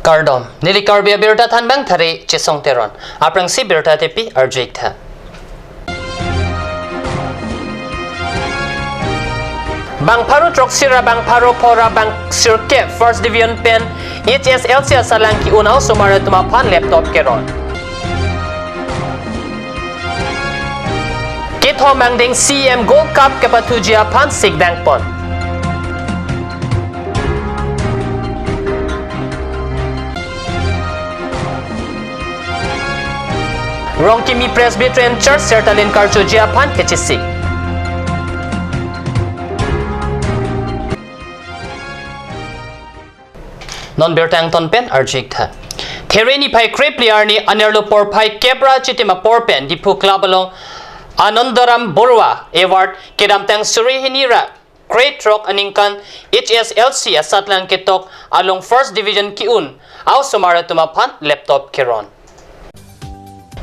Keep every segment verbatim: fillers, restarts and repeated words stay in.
Kardom, neli Karbi abirta thanbang thari Chesong Teron. Aphrangsi birta tepi arju-ik tha. Bang pharo throksi ra bang pharo pho ra bang sirkep first division pen H S L C asatlang ke-un a-osomar atum aphan laptop keron. Kethom angdeng C E M Gold Cup kepathuji aphan sikdang pon. Rongkimi Presbyterian Church sertalin karchoji aphan kechesik. Non birta angton pen arju-ik tha. There niphai krephli arni anerlo porphai kep ra chitim apor pen Diphu Club along Anandaram Baruah Award kedamtang suri hini ra krethrok aningkan H S L C asatlang ketok along first division ke-un a-osomar atum aphan laptop keron.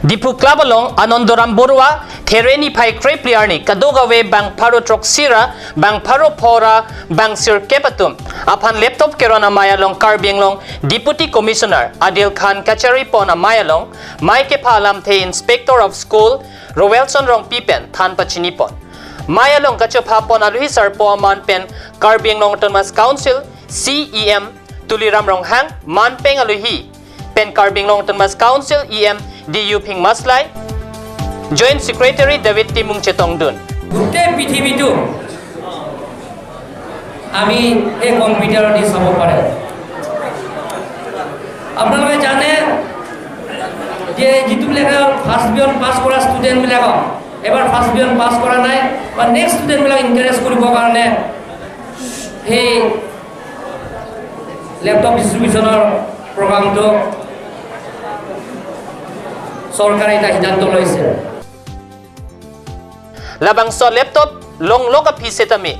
Diphu Club along Anandaram Baruah there niphai krephli arni kadokave bang pharo throksi ra bang pharo pho ra bang sirkep atum aphan laptop keron amei along Karbi Anglong Deputy Commissioner Adil Khan kachari pon amei along mei kepha alamthe Inspector of School Roelson Rongpi pen than pachini pon. Mei along kachopha pon aluhi sarpo aman pen Karbi Anglong Autonomous Council C E M Tuliram Ronghang, manpeng aluhi pen Karbi Anglong Autonomous Council E M D U Phingmaslai, Joint Secretary David Timung chetongdun. গোটেই পৃথিৱীটো আমি এই কম্পিউটাৰ দি চাব পাৰে। আপোনালোকে জানে যে যিটোবিলাকে ফাৰ্ষ্ট ডিভিজন পাছ কৰা ষ্টুডেণ্টবিলাকক এবাৰ ফাৰ্ষ্ট ডিভিজন পাছ কৰা নাই বা নেক্সট ষ্টুডেণ্টবিলাক এনকাৰেজ কৰিবৰ কাৰণে সেই লেপটপ ডিষ্ট্ৰিবিউশ্যনৰ প্ৰগ্ৰামটো চৰকাৰে এটা সিদ্ধান্ত লৈছে। Labangso laptop longlok aphi setame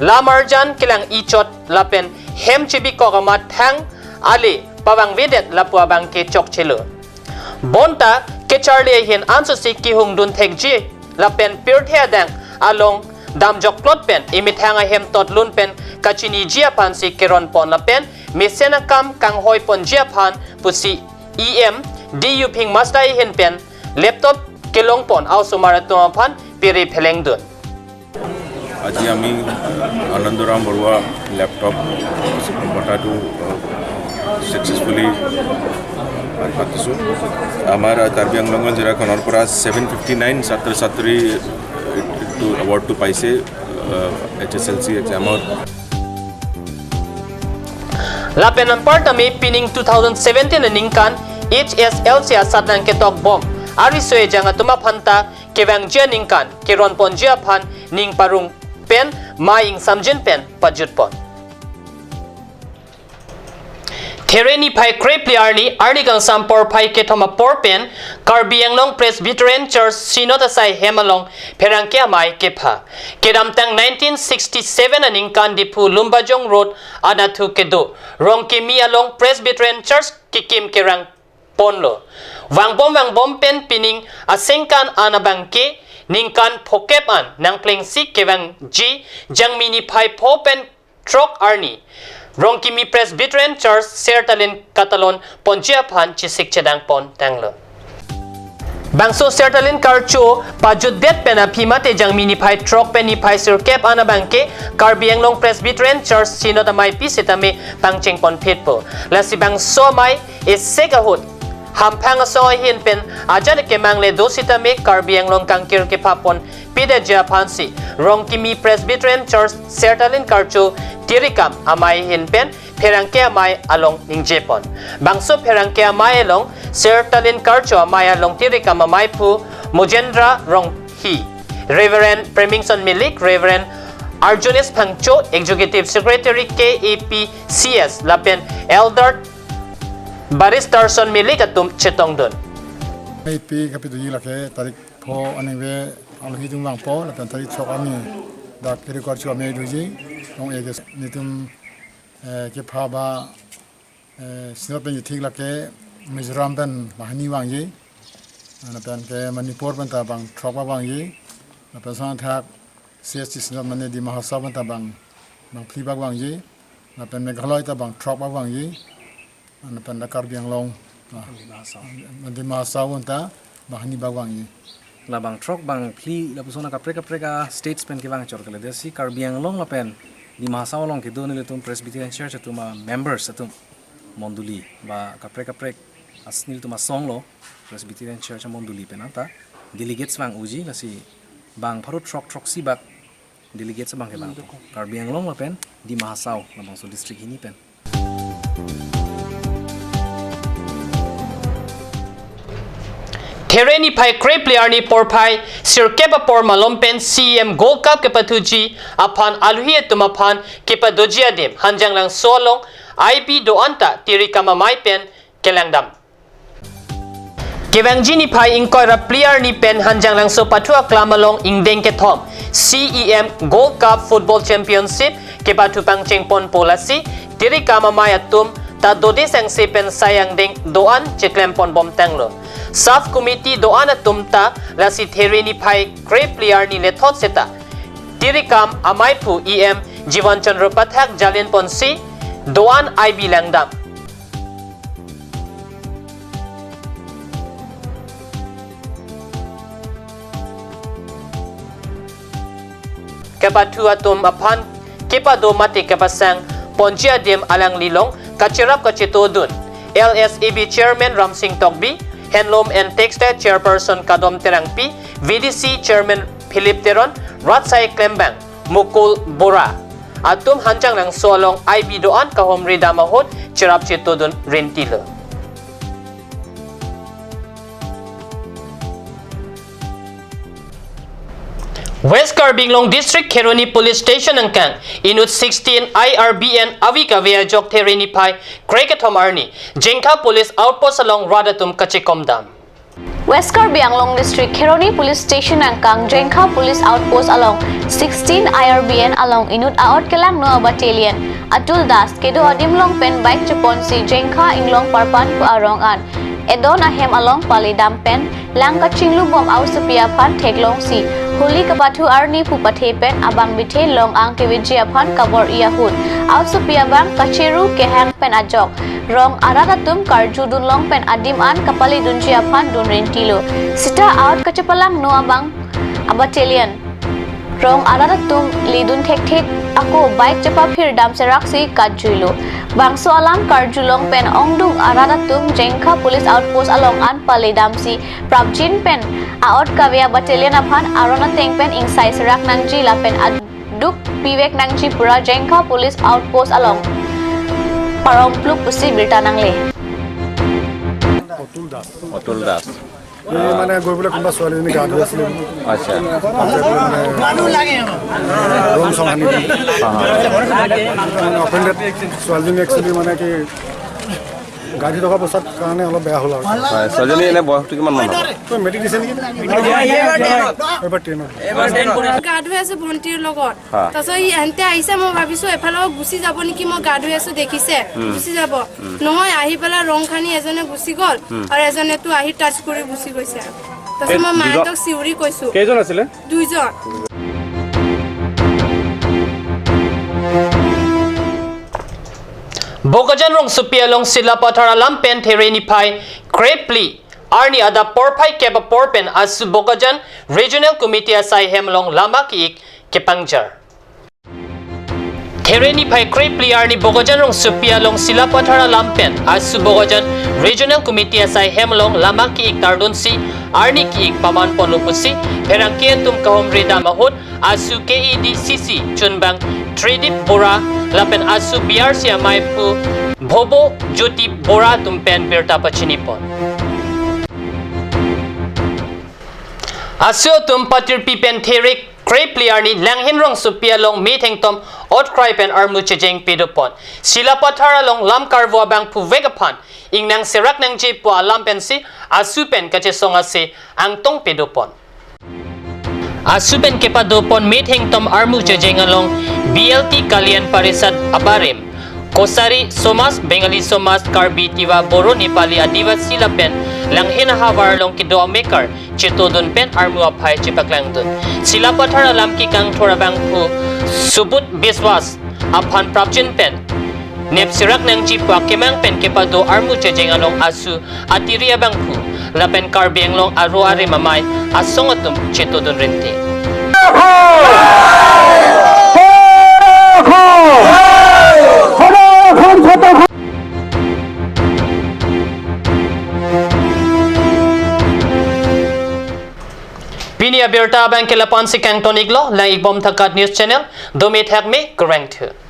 lamarjan kelang-i chot lapen hem chebikok amat thang ale pavangvedet lapu abangke chokchelo. Bonta kecharli ahin ansosi kehungdun thekji lapen pirthe adang along damjokplot pen emethang ahem totlun pen kachiniji aphansi keron pon lapen mesen akam kanghoi ponji aphan pusi E M D U Phingmaslai ahin pen laptop kelong pon a-osomar atum aphan piri phelengdun. আজি আমি আনন্দৰাম বৰুৱা লেপটপ বঁটাটো ছাকচেছফুলি পাতিছোঁ। আমাৰ কাৰ্বি আংলঙৰ জিলাখনৰ পৰা seven fifty nine ছাত্ৰ ছাত্ৰী এইটো এৱাৰ্ডটো পাইছে এইচ এছ এল চি এক্সামত। Lapen anparta me pining two thousand seventeen aningkan H S L C asatlang ketok bom ariso ejang atum aphanta kevangji aningkan keron ponji aphan ning parong pen mei ingsamjin pen pajut pon. There niphai krephli arni, arni kangsam porphai kethom apor pen Karbi Anglong Presbyterian Church Synod asai hem along pherangke amei kepha. Kedamtang nineteen sixty-seven aningkan Diphu Lumbajong Road anatthu kedo Rongkimi along Presbyterian Church kekim kerang ponlo. Vangbom vangbom pen pining asengkan an abangke ningkan phokep an nangplengsi kevangji Jangmi niphai pho pen throk arni Rongkimi Presbyterian Church sertalin katalon ponji aphan chesik chedang pon tanglo. Bangso sertalin karcho pajutdet pen aphi mate Jangmi niphai throk pen niphai sirkep an abangke Karbi Anglong Presbyterian Church Synod ameipi setame pangcheng ponphitpo. Lasi bangso amei esek ahut hamphang asong ahin pen ajat kemangle do setame Karbi Anglong kangkir kepha ponpidetji aphansi Rongkimi Presbyterian Church sertalin karcho tirikam amei ahin pen pherangke amei along ningje pon. Bangso pherangke amei along sertalin karcho amei along tirikam ameiphu Mojendra Ronghi, Reverend Premingson Milik, Reverend Arjunis Phangcho, Executive Secretary K A P C S lapen Elder Baristarson Milik atum chetongdun. Ameipi kapituji lake tarik pho aningve alohi dung vangpo lapen tarik throk arni dak kiri karcho amei doji. Long ege netum eh, kepha ba eh, Synod pen thik lake Mizoram pen banghini vangji. Lapen ke Manipur pen ta bang throk ba vangji. Lapen sang thak C S T Synod mane Dima Hasao pen ta bang bangphli ba vangji. Lapen Meghalaya ta bang throk ba vangji. Ano pen da Karbi Anglong, ah, Dima Hasao. Dima Hasao anta banghini bak vangji. Labang throk bangphli lapuson kaprek kaprek a-states pen kevang chot kali. Lasi Karbi Anglong lapen Dima Hasao along kedo nelitum Presbyterian Church atum a-members atum mondoli ba kaprek kaprek as nelitum asong lo Presbyterian Church amondoli pen anta delegates vang-oji, lasi bang pharo throk throksi bak delegates abang kevang. Karbi Anglong lapen Dima Hasao labangso district hini pen. There niphai krephli arni porphai sirkep apor malom pen C E M Gold Cup kepathuji aphan alohi atum aphan kepadoji adim Hanjanglangso along I B do-an ta Tirikam Amei pen kelangdam. Kevangji niphai ingkoi ra phli arni pen Hanjanglangso pathu aklam along ingdeng kethom C E M Gold Cup Football Championship kepathu pangcheng ponpo, lasi Tirikam Amei atum ta dode sangse pen sai angdeng do-an cheklem ponbom tanglo. Sub committee do-an atum ta lasi there niphai krephli arni lethot seta Tirikam Amei aphu E M Jiwan Chandra Pathak jalin ponsi do-an I B langdam. Kepathu atum aphan kepado mate kepasang ponji adim alanglilong kacherap kachetodun L S A B Chairman Ramsing Tokbi, Handloom and Textile Chairperson Kadom Terangpi, V D C Chairman Philip Teron, Rat Sai Klembang, Mukul Bora atum Hanjanglangso along I B do-an kahumri dam ahut cherap chetodun rintilo. West Karbi Anglong District Kheroni Police Station angkang inut sixteen I R B N avi kave ajok there niphai krekethom arni Jengkha Police Outpost along rat atum kachekomdam. West Karbi Anglong District Kheroni Police Station angkang Jengkha Police Outpost along sixteen I R B N along inut a-ot kelangno a-battalion Atul Das kedo adim along pen bike cheponsi Jengkha Inglong Parpan pu arong an edon ahem along paledam pen lang kachinglubom aosopi aphan theklongsi Holi kapathu arni pu pathe pen abang bithe long-ang keveji aphan kabor-i ahut aosopi abang kacheru kehang pen ajok rong arat atum karjudun long pen adim an kapaledunji aphan dun rintilo. Sita a-ot kachepalangno abang a-battalion rong arat atum ledun thekthek ako bike chepaphir dam seraksi katjuilo. Bangso alam karjulong pen ongdung arat atum Jengkha Police Outpost along an paledamsi prapjin pen a-ot kave a-battalion aphan aron ateng pen ingsai serak nangji lapen aduk pivek nangji pura Jengkha Police Outpost along parompluk pusi birta nangle. Atul Das. এই মানে গৈ পেলাই কোনোবা ছোৱালীজনী গা ধুই আছিলে। আচ্ছা। মানে ৰং চং সানি পিনি। মানে অফেণ্ডেড ছোৱালীজনী একচুৱেলি মানে কি গা ধুই থকা অৱস্থাত কাৰণে অলপ বেয়া হ'ল আৰু। হয়, ছোৱালীজনী এনে বয়সটো কিমান মান হ'ব? তই মেট্ৰিক দিছে নেকি? এইবাৰ টেনত। গা ধুই আছো ভন্টিৰ লগত। তাৰপিছত ই এনতে আহিছে, মই ভাবিছো এফালে গুচি যাব নেকি, মই গা ধুই আছো দেখিছে গুচি যাব। নহয়, আহি পেলাই ৰং খানি এজনে গুচি গ'ল আৰু এজনেতো আহি টাচ কৰি গুচি গৈছে। তাৰপিছত মই মাহঁতক চিঞৰি কৈছো। কেইজন আছিলে? দুইজন। Bokajan rongsopi along Silapathar alam pen there niphai krephli arni adap porphai kep apor pen ASU Bokajan Regional Committee asai hem along lama ki-ik kepangjar. There niphai krephli arni Bokajan rongsopi along Silapathar alam pen ASU Bokajan Regional Committee asai hem along lama ki-ik tardunsi arni ki-ik paman ponlo pusi pherangke atum kahumri dam ahut ASU K A D C C chunbang Tridip Bora lapen ASU B R C amei aphu Bhobo Jyoti Bora atum pen birta pachini pon. ASU atum patirpi pen there krephli arni Langhin rongsopi along methengtom otkrai pen armu chejeng pedo pon. Silapathar along lam karvo abang phuvek aphan ingnang serak nangji pu alam pensi ASU pen kachesong ase angtong pedo pon. ASU pen kepado pon methengtom armu chejeng along B L T Kalyan Parishad abarim Kosari Somaj, Bengali Somaj, Karbi, Tiwa, Boro, Nepali, Adivasi lapen Langhin ahavar along kedo amekar chetodun pen armu aphai chepaklangdun. Silapathar alam kekangthur abangphu Subud Biswas aphan prapjin pen Nepsirak nangji pu akemang pen kepado armu chejeng along asu atiri abangphu lapen Karbi Anglong aro arim amei asong atum chetodun rente. Pini abirta abang ke lapu-an si kangton-iklo, lang-ikbom tha KAT News Channel, dome thakme, kurvangthu.